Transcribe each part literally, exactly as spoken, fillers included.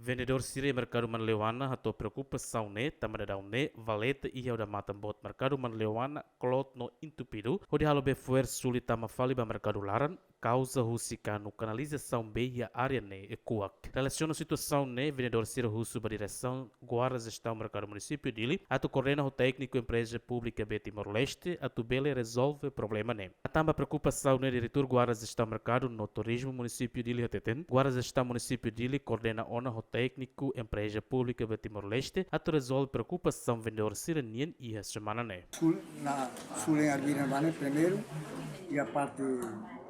Vendedór sira iha merkadu Manleuana hato'o preokupasaun ne'e tanba daudaun ne'e valeta iha odamatan boot merkadu Manleuana kloot no entupidu, hodi halo bee fo'er suli tama fali ba merkadu laran, kauza husi kanu kanalizasaun bee iha área ne'e kuak. Relasiona situasaun ne'e, vendedór sira husu ba diresaun Guarda Jestaun Merkadu Munisípiu Dili atu koordena ho tékniku Empreza Públika Bee Timor-Leste atu bele rezolve problema ne'e. Tanba preokupasaun ne'e, Diretór Guarda Jestaun Merkadu no Turizmu Munisípiu Dili hateten, Guarda Jestaun Munisípiu Dili koordena ona ho tékniku Empreza Públika Bee Timor-Leste atu rezolve preokupasaun vendedór sira-nian iha semana ne'e. Sul, na, sul en Arbira bane primeiru, iha parte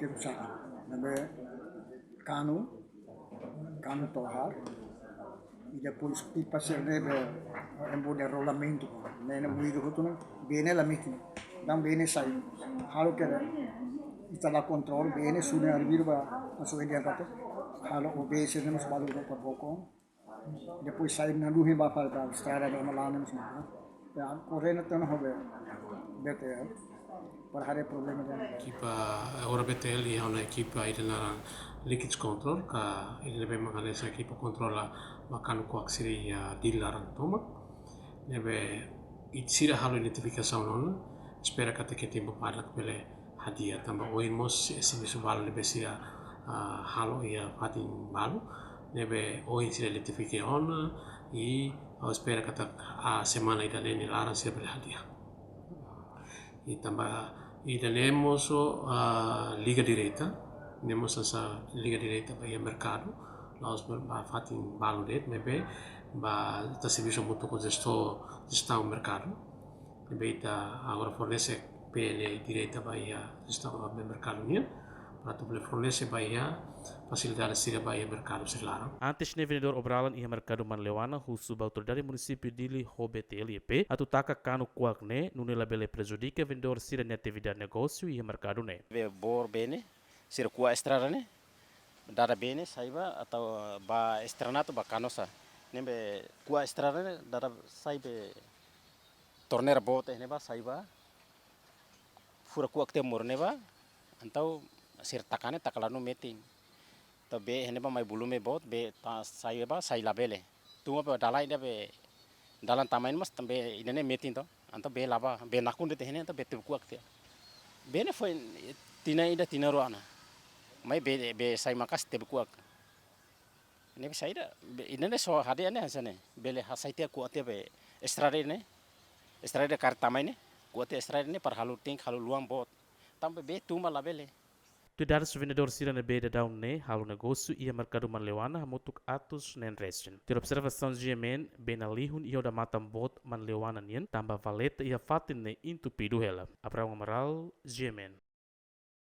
terusaka. Ne'ebé kanu, kanu tohar, i depois pipa sira ne'ebé embun iha rolamentu, ne'e moidu hotu ne'e, bee ne'e la metin, daudaun bee ne'e sai. Halo kere, ita la kontrola, bee ne'e sul en Arbira ba, masu endi angkate, halo o bee sira ne'e mós balu ba bokon. Depois sai naduhin ba fali ba estrada de Omalane mós maka. Ya, koordena tiha ona ho B T L para haree problema ida-ne'e. Ekipa, eh, agora B T L iha ona ekipa ida naran Leakage Control, ka ida ne'ebé mak hanesan ekipa kontrola ba kanu kuak sira iha Dili laran tomak. Ne'ebé sira halo identifikasaun ona, espera katak iha tempu badak bele hadi'a, tanba ohin mós servisu balu ne'ebé sira, ah, halo iha fatin balu, ne'ebé ohin sira identifika ona, i ha'u espera katak, ah, semana ida-ne'e nia laran sira bele hadi'a. I tanba ida-ne'e mós, ah, liga direta, ne'e mós hanesan liga direta ba iha merkadu, la'ós ba, ba fatin balu de'it, ne'ebé ba ita servisu hamutuk ho jesto-, jestaun merkadu. Ne'ebé ita agora fornese bee ne'e direta ba iha jestaun merkadu nian, para atu bele fornese ba iha fasilidade sira ba iha merkadu sira laran. Antes ne'e, vendedór obralan iha merkadu Manleuana husu ba autoridade munisípiu Dili ho B T L I P atu taka kanu kuak ne'e, nune'e labele prejudika vendedór sira-nia atividade negósiu iha merkadu ne'e. Bee boot bee ne'e, sira kuak estrada ne'e, dada bee ne'e sai ba atu ba estrada atu ba kanu sá. Ne'ebé kuak estrada ne'e, dada sai bee torneira boot ne'ebá sai ba, fura kuak tiha moru ne'ebá, entaun sira taka ne'e taka la no metin. Entaun bee ne'ebá mai bolume boot, bee ta sai ba, sai labele. Tun ba dalan ida be, dalan tama ne'e mós tanba ida-ne'e metin to. Entaun bee la ba, bee nakon de'it ne'e, entaun bee tebe kuak tiha. Bee ne'e foin tinan ida tinan rua ona. Mai bee, bee sai maka'as tebe kuak. Ne'ebé saida, be, ida-ne'e só hadi'a ne'e hanesan ne'e. Bele hasai tiha kuak tiha be estrada ne'e. Estrada karik tama ne'e. Kuak tiha estrada ne'e para halo tenke halo luan boot. Tanba bee tun ba labele. Tuir dadus vendedór sira ne'ebé daudaun ne'e halo negósiu iha merkadu Manleuana hamutuk atus neen resin. Tuir observasaun G M N, bee nalihun iha odamatan boot Manleuana nian, tanba valeta iha fatin ne'e entupidu hela. Abraão Amaral, G M N.